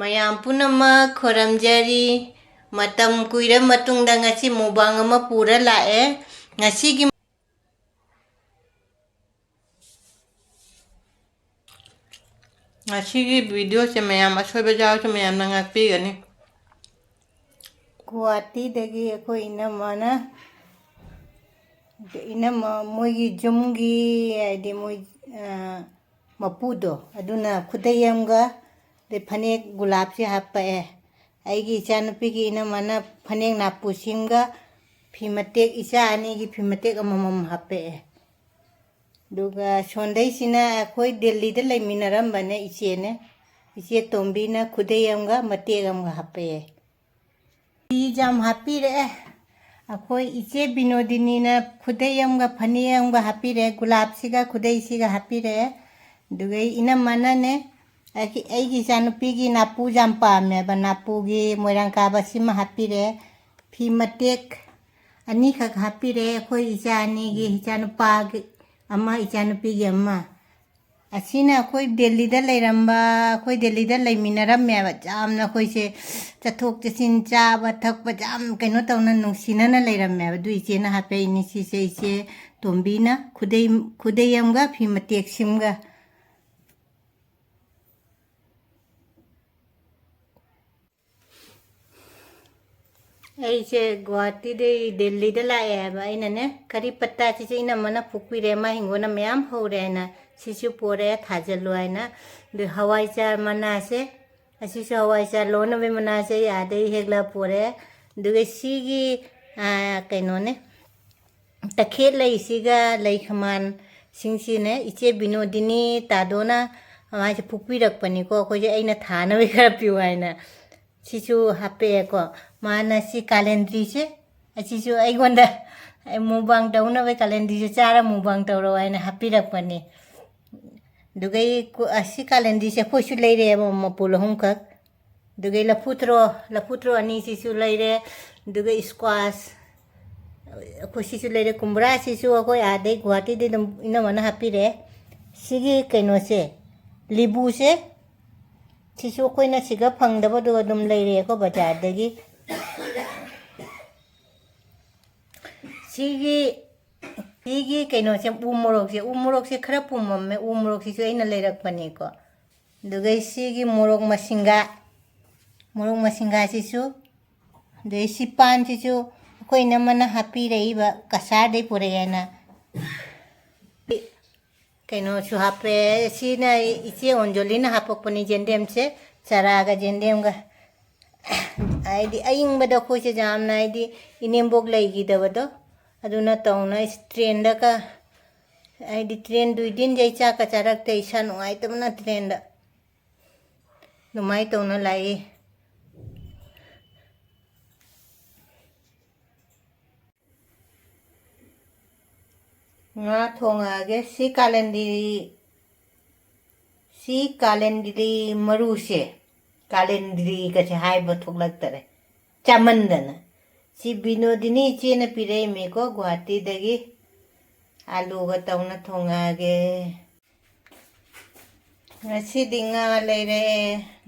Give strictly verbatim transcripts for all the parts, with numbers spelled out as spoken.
ꯃꯌꯥꯝ ꯄꯨꯝꯅꯃꯛ ꯈꯣꯏꯔꯝꯖꯔꯤ꯫ ꯃꯇꯝ ꯀꯨꯏꯔ ꯃꯇꯨꯡꯗ ꯉꯁꯤ mukbang ꯑꯃ ꯄꯨꯔ ꯂꯥꯛꯑꯦ꯫ ꯉꯁꯤꯒꯤ, ꯉꯁꯤꯒꯤ videoꯁꯦ ꯃꯌꯥꯝ ꯑꯁꯣꯏꯕ ꯌꯥꯎꯔꯁꯨ ꯃꯌꯥꯝꯅ ꯉꯥꯛꯄꯤꯒꯅꯤ꯫ ꯒꯨꯋꯥꯍꯥꯇꯤꯗꯒꯤ ꯑꯩꯈꯣꯏ ꯏꯅꯝꯃꯅ, ꯏꯅꯝꯃ ꯃꯣꯏꯒꯤ ꯌꯨꯝꯒꯤ, ꯍꯥꯏꯗꯤ ꯃꯣꯏ, ꯑ, ꯃꯄꯨꯗꯣ, ꯑꯗꯨꯅ ꯈꯨꯗꯩ ꯑꯃꯒ, ꯑꯗꯩ ꯐꯅꯦꯛ ꯒꯨꯂꯥꯞꯁꯤ ꯍꯥꯞꯄꯛꯑꯦ꯫ ꯑꯩꯒꯤ ꯏꯆꯥꯅꯨꯄꯤꯒꯤ ꯏꯅꯝꯃꯅ ꯐꯅꯦꯛ ꯅꯥꯄꯨ ꯁꯤꯝꯒ ꯐꯤ ꯃꯇꯦꯛ, ꯏꯆꯥ ꯑꯅꯤꯒꯤ ꯐꯤ ꯃꯇꯦꯛ ꯑꯃꯃꯝ ꯍꯥꯞꯄꯛꯑꯦ꯫ ꯑꯗꯨꯒ ꯁꯣꯟꯗꯩꯁꯤꯅ ꯑꯩꯈꯣꯏ ꯗꯦꯜꯂꯤꯗ ꯂꯩꯃꯤꯟꯅꯔꯝꯕꯅꯦ ꯏꯆꯦꯅꯦ꯫ ꯏꯆꯦ ꯇꯣꯝꯕꯤꯅ ꯈꯨꯗꯩ ꯑꯃꯒ ꯃꯇꯦꯛ ꯑꯃꯒ ꯍꯥꯞꯄꯛꯑꯦ꯫ ꯐꯤ ꯌꯥꯝ ꯍꯥꯞꯄꯤꯔꯛꯑꯦ꯫ ꯑꯩꯈꯣꯏ ꯏꯆꯦ ꯕꯤꯅꯣꯗꯤꯅꯤꯅ ꯈꯨꯗꯩ ꯑꯃꯒ ꯐꯅꯦꯛ ꯑꯃꯒ ꯍꯥꯞꯄꯤꯔꯛꯑꯦ, ꯒꯨꯂꯥꯞꯁꯤꯒ ꯈꯨꯗꯩꯁꯤꯒ ꯍꯥꯞꯄꯤꯔꯛꯑꯦ꯫ ꯑꯗꯨꯒ ꯏꯅꯝꯃꯅꯅꯦ, ꯑꯩꯒꯤ, ꯑꯩꯒꯤ ꯏꯆꯥꯅꯨꯄꯤꯒꯤ ꯅꯥꯄꯨ ꯌꯥꯝ ꯄꯥꯝꯃꯦꯕ, ꯅꯥꯄꯨꯒꯤ ꯃꯣꯏꯔꯥꯡ ꯀꯥꯕ ꯁꯤꯃ ꯍꯥꯞꯄꯤꯔꯛꯑꯦ꯫ ꯐꯤ ꯃꯇꯦꯛ ꯑꯅꯤꯈꯛ ꯍꯥꯞꯄꯤꯔꯛꯑꯦ, ꯑꯩꯈꯣꯏ ꯏꯆꯥ ꯑꯅꯤꯒꯤ, ꯏꯆꯥꯅꯨꯄꯥꯒꯤ ꯑꯃ, ꯏꯆꯥꯅꯨꯄꯤꯒꯤ ꯑꯃ꯫ ꯑꯁꯤꯅ ꯑꯩꯈꯣꯏ ꯗꯦꯜꯂꯤꯗ ꯂꯩꯔꯝꯕ, ꯑꯩꯈꯣꯏ ꯗꯦꯜꯂꯤꯗ ꯂꯩꯃꯤꯟꯅꯔꯝꯃꯦꯕ꯫ ꯌꯥꯝꯅ ꯑꯩꯈꯣꯏꯁꯦ ꯆꯠꯊꯣꯛ ꯆꯠꯁꯤꯟ, ꯆꯥꯕ ꯊꯛꯄ ꯌꯥꯝ ꯀꯩꯅꯣ ꯇꯧꯅ ꯅꯨꯡꯁꯤꯅꯅ ꯂꯩꯔꯝꯃꯦꯕ꯫ ꯑꯗꯨ ꯏꯆꯦꯅ ꯍꯥꯞꯄꯛꯏꯅꯤ ꯁꯤꯁꯦ, ꯏꯆꯦ ꯇꯣꯝꯕꯤꯅ꯫ ꯈꯨꯗꯩ, ꯈꯨꯗꯩ ꯑꯃꯒ ꯐꯤ ꯃꯇꯦꯛ ꯁꯤꯝꯒ꯫ ꯑꯩꯁꯦ ꯒꯨꯋꯥꯍꯥꯇꯤꯗꯩ ꯗꯦꯜꯂꯤꯗ ꯂꯥꯛꯑꯦ ꯍꯥꯏꯕ꯫ ꯑꯩꯅꯅꯦ, ꯀꯔꯤ ꯄꯠꯇꯥꯁꯤꯁꯦ ꯏꯅꯝꯃꯅ ꯐꯨꯛꯄꯤꯔꯦ, ꯃꯥ ꯍꯤꯡꯒꯣꯜꯅ ꯃꯌꯥꯝ ꯍꯧꯔꯦ ꯍꯥꯏꯅ, ꯁꯤꯁꯨ ꯄꯣꯔꯛꯑꯦ, ꯊꯥꯖꯤꯜꯂꯨ ꯍꯥꯏꯅ꯫ ꯑꯗꯨ ꯍꯋꯥꯏꯖꯥꯔ ꯃꯅꯥꯁꯦ, ꯑꯁꯤꯁꯨ ꯍꯋꯥꯏꯖꯥꯔ ꯂꯣꯟꯅꯕꯒꯤ ꯃꯅꯥꯁꯦ ꯑꯩ ꯑꯥꯗꯩ ꯍꯦꯛꯂ ꯄꯣꯔꯛꯑꯦ꯫ ꯑꯗꯨꯒ ꯁꯤꯒꯤ, ꯑꯥ, ꯀꯩꯅꯣꯅꯦ, ꯇꯈꯦꯠ ꯂꯩꯁꯤꯒ ꯂꯩ ꯈꯃꯥꯟꯁꯤꯡꯁꯤꯅꯦ, ꯏꯆꯦ ꯕꯤꯅꯣꯗꯤꯅꯤ ꯇꯥꯗꯣꯅ ꯃꯥꯁꯦ ꯐꯨꯛꯄꯤꯔꯛꯄꯅꯤꯀꯣ꯫ ꯑꯩꯈꯣꯏꯁꯦ, "ꯑꯩꯅ ꯊꯥꯅꯕ ꯈꯔ ꯄꯤꯌꯨ" ꯍꯥꯏꯅ꯫ ꯁꯤꯁꯨ ꯍꯥꯞꯄꯛꯑꯦꯀꯣ꯫ ꯃꯥꯅ ꯁꯤ ꯀꯥꯂꯦꯟꯗ꯭ꯔꯤꯁꯦ, ꯑꯁꯤꯁꯨ ꯑꯩꯉꯣꯟꯗ mukbang ꯇꯧꯅꯕ ꯀꯥꯂꯦꯟꯗ꯭ꯔꯤꯁꯦ ꯆꯥꯔ mukbang ꯇꯧꯔꯣ ꯍꯥꯏꯅ ꯍꯥꯞꯄꯤꯔꯛꯄꯅꯤ꯫ ꯑꯗꯨꯒ ꯑꯩ ꯀꯨ-, ꯑꯁꯤ ꯀꯥꯂꯦꯟꯗ꯭ꯔꯤꯁꯦ ꯑꯩꯈꯣꯏꯁꯨ ꯂꯩꯔꯛꯑꯦꯕ, ꯃꯄꯨꯜ ꯑꯍꯨꯝꯈꯛ꯫ ꯑꯗꯨꯒ ꯂꯐꯨ ꯊꯔꯣ, ꯂꯐꯨ ꯊꯔꯣ ꯑꯅꯤꯁꯤꯁꯨ ꯂꯩꯔꯦ꯫ ꯑꯗꯨꯒ squash, ꯑꯩꯈꯣꯏ ꯁꯤꯁꯨ ꯂꯩꯔꯦ꯫ ꯀꯨꯝꯕ꯭ꯔꯥꯁꯤꯁꯨ ꯑꯩꯈꯣꯏ ꯑꯥꯗꯩ ꯒꯨꯋꯥꯍꯥꯇꯤꯗꯩ ꯑꯗꯨꯝ ꯏꯅꯝꯃꯅ ꯍꯥꯞꯄꯤꯔꯛꯑꯦ꯫ ꯁꯤꯒꯤ ꯀꯩꯅꯣꯁꯦ, ꯂꯤꯕꯨꯁꯦ, ꯁꯤꯁꯨ ꯑꯩꯈꯣꯏꯅ ꯁꯤꯒ ꯐꯪꯗꯕꯗꯣ ꯑꯗꯨꯝ ꯂꯩꯔꯛꯑꯦꯀꯣ ꯕꯖꯥꯔꯗꯒꯤ꯫ ꯁꯤꯒꯤ, ꯁꯤꯒꯤ ꯀꯩꯅꯣꯁꯦ, ꯎ ꯃꯣꯔꯣꯛꯁꯦ, ꯎ ꯃꯣꯔꯣꯛꯁꯦ ꯈꯔ ꯄꯨꯝꯃꯝꯃꯦ, ꯎ ꯃꯣꯔꯣꯛꯁꯤꯁꯨ ꯑꯩꯅ ꯂꯩꯔꯛꯄꯅꯦꯀꯣ꯫ ꯑꯗꯨꯒ ꯁꯤꯒꯤ ꯃꯣꯔꯣꯛ ꯃꯁꯤꯡꯒꯥ, ꯃꯣꯔꯣꯛ ꯃꯁꯤꯡꯒꯥꯁꯤꯁꯨ, ꯑꯗꯩ ꯁꯤ ꯄꯥꯟꯁꯤꯁꯨ ꯑꯩꯈꯣꯏ ꯏꯅꯝꯃꯅ ꯍꯥꯞꯄꯤꯔꯛꯏꯕ, ꯀꯁꯥꯔꯗꯩ ꯄꯨꯔꯛꯑꯦꯅ꯫ ꯀꯩꯅꯣꯁꯨ ꯍꯥꯞꯄꯦ꯫ ꯁꯤꯅ ꯏꯆꯦ ꯑꯣꯟꯖꯣꯂꯤꯅ ꯍꯥꯞꯄꯛꯄꯅꯤ ꯌꯦꯟꯗꯦꯝꯁꯦ, ꯆꯔꯥꯒ ꯌꯦꯟꯗꯦꯝꯒ꯫ ꯍꯥꯏꯗꯤ ꯑꯏꯪꯕꯗ ꯑꯩꯈꯣꯏꯁꯦ ꯌꯥꯝꯅ, ꯍꯥꯏꯗꯤ ꯏꯅꯦꯝꯕꯣꯛ ꯂꯩꯈꯤꯗꯕꯗꯣ, ꯑꯗꯨꯅ ꯇꯧꯅ ꯇ꯭ꯔꯦꯟꯗꯒ, ꯍꯥꯏꯗꯤ ꯇ꯭ꯔꯦꯟ ꯗꯨꯏ ꯗꯤꯟ ꯌꯩ ꯆꯥꯛꯀ ꯆꯥꯔꯛꯇꯦ, ꯏꯁꯥ ꯅꯨꯡꯉꯥꯏꯇꯕꯅ ꯇ꯭ꯔꯦꯟꯗ꯫ ꯑꯗꯨꯃꯥꯏꯅ ꯇꯧꯅ ꯂꯥꯛꯏ꯫ ꯉꯥ ꯊꯣꯡꯉꯛꯑꯒꯦ꯫ ꯁꯤ ꯀꯥꯂꯦꯟꯗ꯭ꯔꯤ, ꯁꯤ ꯀꯥꯂꯦꯟꯗ꯭ꯔꯤ ꯃꯔꯨꯁꯦ, ꯀꯥꯂꯦꯟꯗ꯭ꯔꯤꯒꯁꯦ ꯍꯥꯏꯕ ꯊꯣꯛꯂꯛꯇꯔꯦ ꯆꯥꯃꯟꯗꯅ꯫ ꯁꯤ ꯕꯤꯅꯣꯗꯤꯅꯤ ꯏꯆꯦꯅ ꯄꯤꯔꯛꯏꯃꯤꯀꯣ ꯒꯨꯍꯥꯇꯤꯗꯒꯤ꯫ ꯑꯂꯨꯒ ꯇꯧꯅ ꯊꯣꯡꯉꯛꯑꯒꯦ꯫ ꯉꯁꯤꯗꯤ ꯉꯥ ꯂꯩꯔꯦ,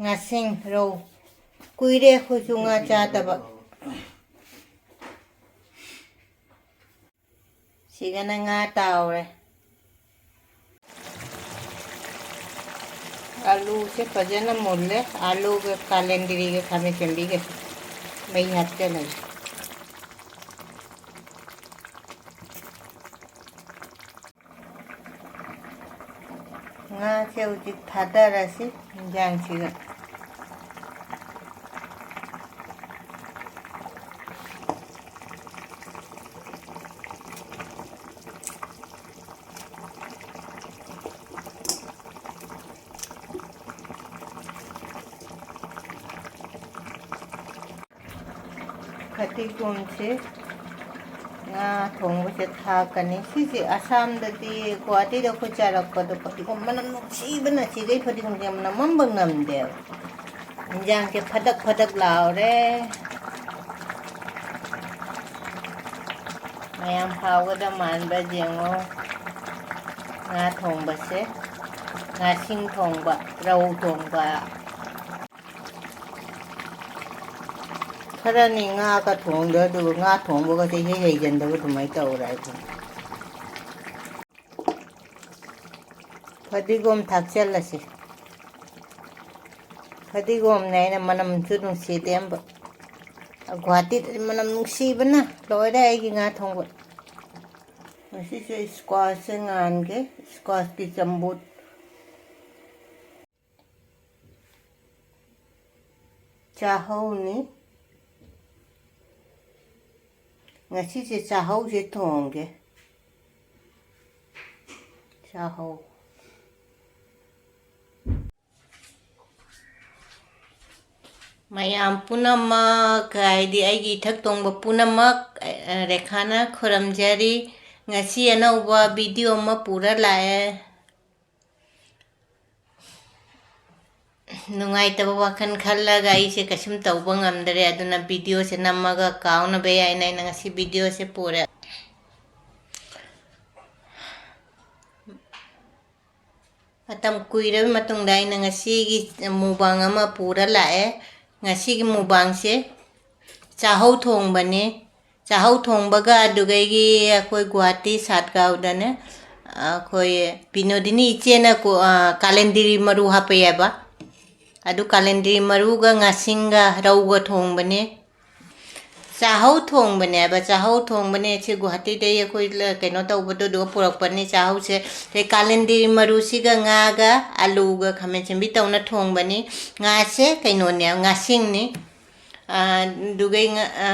ꯉꯥꯁꯤꯡ ꯔꯧ꯫ ꯀꯨꯏꯔꯦ ꯑꯩꯈꯣꯏꯁꯨ ꯉꯥ ꯆꯥꯗꯕ꯫ ꯁꯤꯒꯅ ꯉꯥ ꯇꯥꯎꯔꯦ꯫ ꯑꯂꯨꯁꯦ ꯐꯖꯅ ꯃꯨꯜꯂꯦ꯫ ꯑꯂꯨꯒ ꯀꯥꯂꯦꯟꯗ꯭ꯔꯤꯒ ꯈꯥꯃꯦꯟ ꯆꯟꯕꯤꯒꯁꯦ ꯃꯩ ꯍꯥꯞꯆꯜꯂꯒꯦ꯫ ꯉꯥꯁꯦ ꯍꯧꯖꯤꯛ ꯊꯥꯗꯔꯁꯤ ꯏꯟꯖꯥꯡꯁꯤꯗ꯫ ꯐꯗꯤꯒꯣꯝꯁꯦ ꯉꯥ ꯊꯣꯡꯕꯁꯦ ꯊꯥꯛꯀꯅꯤ꯫ ꯁꯤꯁꯦ ꯑꯁꯥꯝꯗꯗꯤ, ꯒꯨꯍꯥꯇꯤꯗ ꯑꯩꯈꯣꯏ ꯆꯥꯔꯛꯄꯗꯣ ꯐꯗꯤꯒꯣꯝ ꯃꯅꯝ ꯅꯨꯡꯁꯤꯕꯅ ꯁꯤꯈꯩ ꯐꯗꯤꯒꯣꯝꯁꯦ ꯌꯥꯝ ꯅꯝꯃꯝꯕ ꯉꯝꯗꯦꯕ꯫ ꯏꯟꯖꯥꯡꯁꯦ ꯐꯗꯛ ꯐꯗꯛ ꯂꯥꯎꯔꯦ꯫ ꯃꯌꯥꯝ ꯍꯥꯎꯒꯗ ꯃꯥꯟꯕ ꯌꯦꯡꯉꯣ꯫ ꯉꯥ ꯊꯣꯡꯕꯁꯦ, ꯉꯥꯁꯤꯡ ꯊꯣꯡꯕ, ꯔꯧ ꯊꯣꯡꯕ, ꯈꯔꯅꯤ ꯉꯥꯒ ꯊꯣꯡꯗ, ꯑꯗꯨꯒ ꯉꯥ ꯊꯣꯡꯕꯒꯁꯦ ꯏꯍꯩ ꯍꯩꯖꯟꯗꯕ ꯑꯗꯨꯃꯥꯏꯅ ꯇꯧꯔꯦ ꯑꯩꯗꯤ꯫ ꯐꯗꯤꯒꯣꯝ ꯊꯥꯛꯆꯜꯂꯁꯤ꯫ ꯐꯗꯤꯒꯣꯝꯅꯦ ꯑꯩꯅ ꯃꯅꯝꯁꯨ ꯅꯨꯡꯁꯤꯗꯦ ꯑꯝꯕ꯫ ꯒꯨꯍꯥꯇꯤꯗꯗꯤ ꯃꯅꯝ ꯅꯨꯡꯁꯤꯕꯅ ꯂꯣꯏꯔꯦ ꯑꯩꯒꯤ ꯉꯥ ꯊꯣꯡꯕ꯫ ꯉꯁꯤꯁꯦ squash ꯁꯦ ꯉꯥꯟꯒꯦ, squash ꯀꯤ ꯆꯝꯐꯨꯠ꯫ ꯆꯥꯍꯧꯅꯤ꯫ ꯉꯁꯤꯁꯦ ꯆꯥꯍꯧꯁꯦ ꯊꯣꯡꯒꯦ꯫ ꯆꯥꯍꯧ꯫ ꯃꯌꯥꯝ ꯄꯨꯝꯅꯃꯛ, ꯍꯥꯏꯗꯤ ꯑꯩꯒꯤ ꯏꯊꯛ ꯊꯣꯡꯕ ꯄꯨꯝꯅꯃꯛ, ꯑ, ꯔꯦꯈꯥꯅ ꯈꯨꯔꯨꯝꯖꯔꯤ꯫ ꯉꯁꯤ ꯑꯅꯧꯕ video ꯑꯃ ꯄꯨꯔ ꯂꯥꯛꯑꯦ꯫ ꯅꯨꯡꯉꯥꯏꯇꯕ ꯋꯥꯈꯜ ꯈꯜꯂꯒ ꯑꯩꯁꯦ ꯀꯩꯁꯨꯝ ꯇꯧꯕ ꯉꯝꯗ꯭ꯔꯦ, ꯑꯗꯨꯅ video ꯁꯦ ꯅꯝꯃꯒ ꯀꯥꯎꯅꯕ ꯍꯥꯏꯅ ꯑꯩꯅ ꯉꯁꯤ video ꯁꯦ ꯄꯨꯔꯦ꯫ ꯃꯇꯝ ꯀꯨꯏꯔꯕ ꯃꯇꯨꯡꯗ ꯑꯩꯅ ꯉꯁꯤꯒꯤ mukbang ꯑꯃ ꯄꯨꯔ ꯂꯥꯛꯑꯦ꯫ ꯉꯁꯤꯒꯤ mukbang ꯁꯦ ꯆꯥꯍꯧ ꯊꯣꯡꯕꯅꯦ꯫ ꯆꯥꯍꯧ ꯊꯣꯡꯕꯒ ꯑꯗꯨꯗꯒꯤ ꯑꯩꯈꯣꯏ ꯒꯨꯍꯥꯇꯤ ꯁꯥꯠꯒꯥꯎꯗꯅꯦ, ꯑꯩꯈꯣꯏ ꯕꯤꯅꯣꯗꯤꯅꯤ ꯏꯆꯦꯅ ꯀꯣ-, ꯑ, ꯀꯥꯂꯦꯟꯗꯤꯔꯤ ꯃꯔꯨ ꯍꯥꯞꯄꯛꯑꯦꯕ꯫ ꯑꯗꯨ ꯀꯥꯂꯦꯟꯗꯤꯔꯤ ꯃꯔꯨꯒ ꯉꯥꯁꯤꯡꯒ ꯔꯧꯒ ꯊꯣꯡꯕꯅꯦ꯫ ꯆꯥꯍꯧ ꯊꯣꯡꯕꯅꯦꯕ, ꯆꯥꯍꯧ ꯊꯣꯡꯕꯅꯦ꯫ ꯁꯤ ꯒꯨꯍꯥꯇꯤꯗꯩ ꯑꯩꯈꯣꯏ ꯂ-, ꯀꯩꯅꯣ ꯇꯧꯕꯗꯣ, ꯑꯗꯨꯒ ꯄꯨꯔꯛꯄꯅꯤ ꯆꯥꯍꯧꯁꯦ꯫ ꯑꯗꯩ ꯀꯥꯂꯦꯟꯗꯤꯔꯤ ꯃꯔꯨꯁꯤꯒ ꯉꯥꯒ ꯑꯂꯨꯒ ꯈꯥꯃꯦꯟ ꯑꯁꯤꯟꯕꯤ ꯇꯧꯅ ꯊꯣꯡꯕꯅꯤ꯫ ꯉꯥꯁꯦ ꯀꯩꯅꯣꯅꯦ, ꯉꯥꯁꯤꯡꯅꯤ꯫ ꯑ, ꯑꯗꯨꯒ ꯉ-, ꯑ,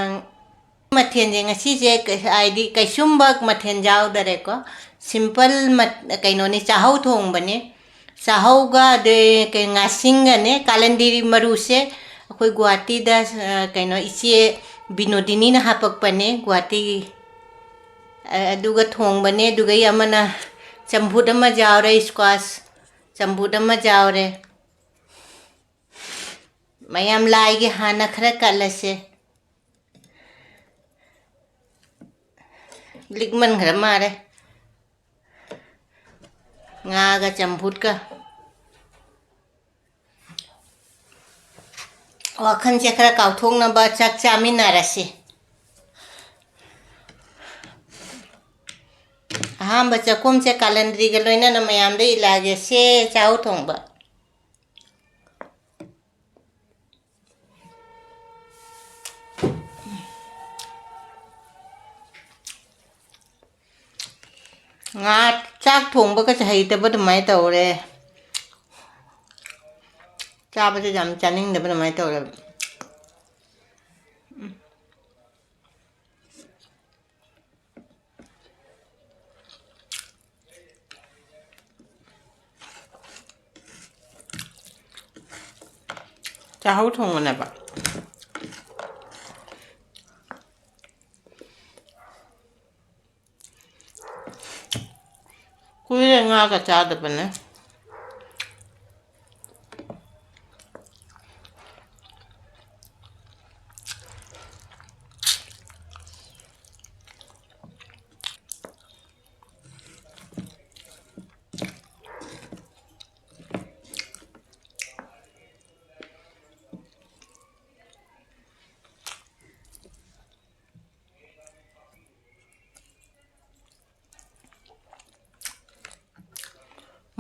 ꯃꯊꯦꯜꯁꯦ ꯉꯁꯤꯁꯦ ꯀꯩ-, ꯍꯥꯏꯗꯤ ꯀꯩꯁꯨꯝꯕ ꯃꯊꯦꯜ ꯌꯥꯎꯗꯔꯦꯀꯣ꯫ Simple ꯃꯠ-, ꯀꯩꯅꯣꯅꯤ, ꯆꯥꯍꯧ ꯊꯣꯡꯕꯅꯤ꯫ ꯆꯥꯍꯧꯒ ꯑꯗꯩ ꯀꯩ, ꯉꯥꯁꯤꯡꯒꯅꯦ, ꯀꯥꯂꯟꯗꯤꯔꯤ ꯃꯔꯨꯁꯦ ꯑꯩꯈꯣꯏ ꯒꯨꯍꯥꯇꯤꯗ, ꯑ, ꯀꯩꯅꯣ, ꯏꯆꯦ ꯕꯤꯅꯣꯗꯤꯅꯤꯅ ꯍꯥꯄꯛꯄꯅꯦ ꯒꯨꯍꯥꯇꯤꯒꯤ꯫ ꯑ-, ꯑꯗꯨꯒ ꯊꯣꯡꯕꯅꯦ꯫ ꯑꯗꯨꯒ ꯑꯃꯅ ꯆꯝꯐꯨꯠ ꯑꯃ ꯌꯥꯎꯔꯦ, squash ꯆꯝꯐꯨꯠ ꯑꯃ ꯌꯥꯎꯔꯦ꯫ ꯃꯌꯥꯝ ꯂꯥꯏꯒꯤ ꯍꯥꯟꯅ ꯈꯔ ꯀꯠꯂꯁꯦ꯫ ꯂꯤꯛꯃꯟꯈ꯭ꯔ ꯃꯥꯜꯂꯦ꯫ ꯉꯥꯒ ꯆꯝꯐꯨꯠꯀ꯫ ꯋꯥꯈꯜꯁꯦ ꯈꯔ ꯀꯥꯎꯊꯣꯛꯅꯕ ꯆꯥꯛ ꯆꯥꯃꯤꯟꯅꯔꯁꯤ꯫ ꯑꯍꯥꯟꯕ ꯆꯥꯛꯈꯨꯝꯁꯦ ꯀꯥꯂꯟꯗ꯭ꯔꯤꯒ ꯂꯣꯏꯅꯅ ꯃꯌꯥꯝꯗ ꯏꯜꯂꯛꯑꯒꯦ ꯁꯦ꯫ ꯆꯥꯛꯍꯥꯎ ꯊꯣꯡꯕ꯫ ꯉꯥ ꯆꯥꯛ ꯊꯣꯡꯕꯒꯁꯦ ꯍꯩꯇꯕ ꯑꯗꯨꯃꯥꯏꯅ ꯇꯧꯔꯦ꯫ ꯆꯥꯕꯁꯦ ꯌꯥꯝ ꯆꯥꯅꯤꯡꯗꯕ ꯑꯗꯨꯃꯥꯏꯅ ꯇꯧꯔꯦꯕ꯫ ꯆꯥꯛꯍꯥꯎ ꯊꯣꯡꯕꯅꯦꯕ꯫ ꯀꯨꯏꯔꯦ ꯉꯥꯒ ꯆꯥꯗꯕꯅꯦ꯫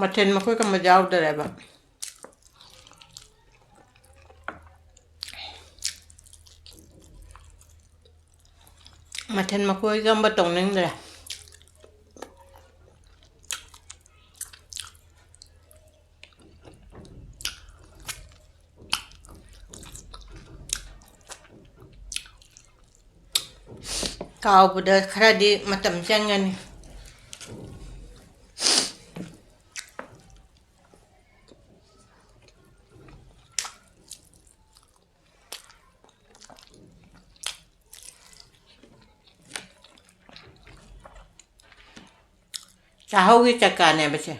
ꯃꯊꯦꯜ ꯃꯈꯣꯏ ꯀꯝꯕ ꯌꯥꯎꯗꯔꯦꯕ꯫ ꯃꯊꯦꯜ ꯃꯈꯣꯏꯒ ꯑꯃ ꯇꯧꯅꯤꯡꯗ꯭ꯔꯦ꯫ ꯀꯥꯎꯕꯗ ꯈꯔꯗꯤ ꯃꯇꯝ ꯆꯪꯒꯅꯤ꯫ ꯆꯥꯛꯍꯧꯒꯤ ꯆꯀꯥꯅꯦꯕ ꯁꯦ꯫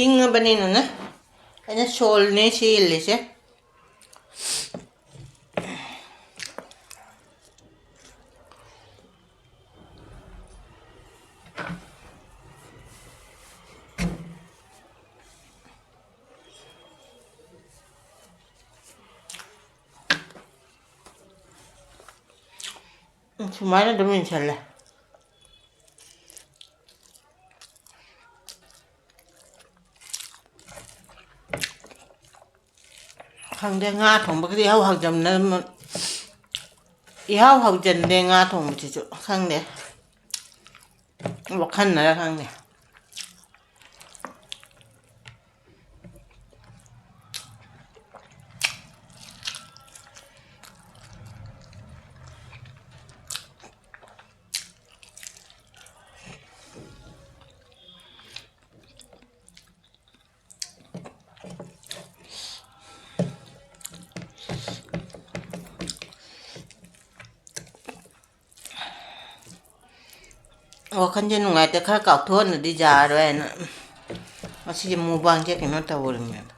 ꯏꯪꯉꯕꯅꯤꯅꯅꯦ, ꯑꯩꯅ ꯁꯣꯜꯅꯦ ꯁꯤ ꯏꯜꯂꯤꯁꯦ꯫ ꯁꯨꯃꯥꯏꯅ ꯑꯗꯨꯝ ꯏꯟꯁꯜꯂꯦ꯫ ꯈꯪꯗꯦ, ꯉꯥ ꯊꯣꯡꯕꯒꯗꯤ ꯏꯍꯥꯎ ꯍꯥꯎꯖꯝꯅ-, ꯏꯍꯥꯎ ꯍꯥꯎꯖꯟꯗꯦ ꯉꯥ ꯊꯣꯡꯕꯁꯤꯁꯨ꯫ ꯈꯪꯗꯦ, ꯋꯥꯈꯜꯅꯔ ꯈꯪꯗꯦ꯫ ꯋꯥꯈꯜꯁꯦ ꯅꯨꯡꯉꯥꯏꯇꯦ, ꯈꯔ ꯀꯥꯎꯊꯣꯛꯍꯟꯗꯗꯤ ꯌꯥꯔꯣꯏ ꯍꯥꯏꯅ ꯉꯁꯤꯁꯦ ꯃꯨꯛꯕꯥꯡꯁꯦ ꯀꯩꯅꯣ ꯇꯧꯔꯤꯅꯦꯕ꯫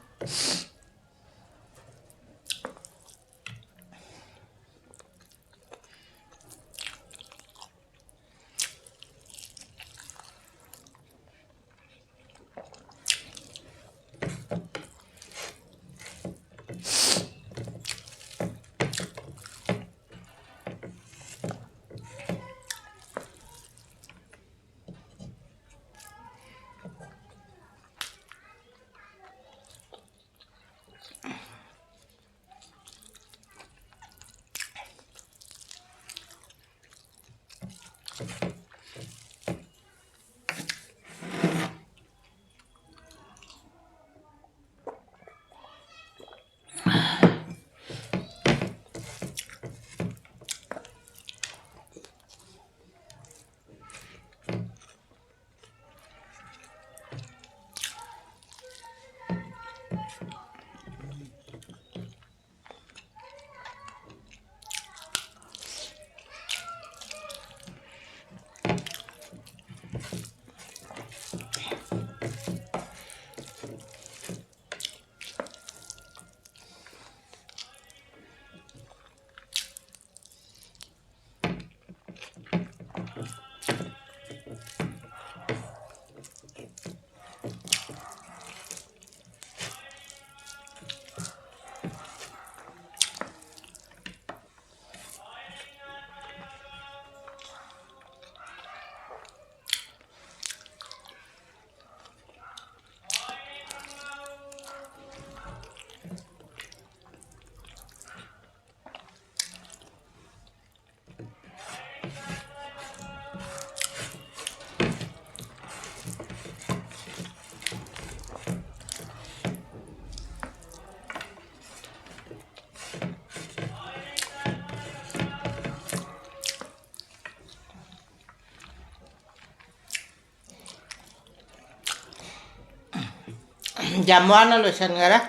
ꯌꯥꯝ ꯋꯥꯅ ꯂꯣꯏꯁꯤꯟꯈꯔꯦ꯫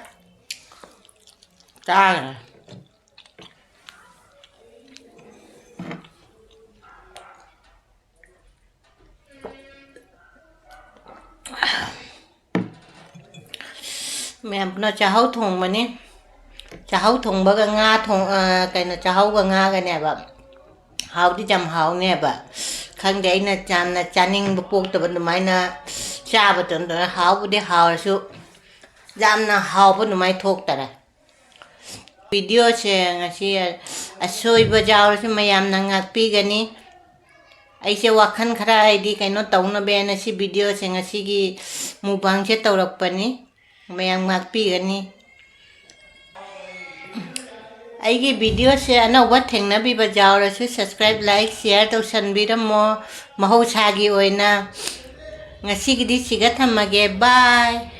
ꯆꯥꯈ꯭ꯔꯦ꯫ ꯃꯌꯥꯝ ꯄꯨꯟꯅ ꯆꯥꯛꯍꯥꯎ ꯊꯣꯡꯕꯅꯤ꯫ ꯆꯥꯛꯍꯥꯎ ꯊꯣꯡꯕꯒ ꯉꯥ ꯊꯣꯡ-, ꯑ, ꯀꯩꯅꯣ, ꯆꯥꯛꯍꯥꯎꯒ ꯉꯥꯒꯅꯦꯕ꯫ ꯍꯥꯎꯗꯤ ꯌꯥꯝ ꯍꯥꯎꯅꯦꯕ꯫ ꯈꯪꯗꯦ, ꯑꯩꯅ ꯌꯥꯝꯅ ꯆꯥꯅꯤꯡꯕ ꯄꯣꯛꯇꯕ ꯑꯗꯨꯃꯥꯏꯅ ꯆꯥꯕꯗꯣ, ꯑꯗꯨꯅ ꯍꯥꯎꯕꯨꯗꯤ ꯍꯥꯎꯔꯁꯨ ꯌꯥꯝꯅ ꯍꯥꯎꯕ ꯑꯗꯨꯃꯥꯏꯅ ꯊꯣꯛꯇꯔꯦ꯫ ꯚꯤꯗꯤꯑꯣꯁꯦ ꯉꯁꯤ ꯑꯁꯣꯏꯕ ꯌꯥꯎꯔꯁꯨ ꯃꯌꯥꯝꯅ ꯉꯥꯛꯄꯤꯒꯅꯤ꯫ ꯑꯩꯁꯦ ꯋꯥꯈꯜ ꯈꯔ ꯍꯥꯏꯗꯤ ꯀꯩꯅꯣ ꯇꯧꯅꯕ ꯍꯥꯏꯅ ꯁꯤ ꯚꯤꯗꯤꯑꯣꯁꯦ ꯉꯁꯤꯒꯤ ꯃꯨꯛꯕꯥꯡꯁꯦ ꯇꯧꯔꯛꯄꯅꯤ꯫ ꯃꯌꯥꯝ ꯉꯥꯛꯄꯤꯒꯅꯤ꯫ ꯑꯩꯒꯤ ꯚꯤꯗꯤꯑꯣꯁꯦ ꯑꯅꯧꯕ ꯊꯦꯡꯅꯕꯤꯕ ꯌꯥꯎꯔꯁꯨ subscribe, like, share ꯇꯧꯁꯟꯕꯤꯔꯝꯃꯣ꯫ ꯃꯍꯧꯁꯥꯒꯤ ꯑꯣꯏꯅ ꯉꯁꯤꯒꯤꯗꯤ ꯁꯤꯒ ꯊꯝꯃꯒꯦ꯫ Bye꯫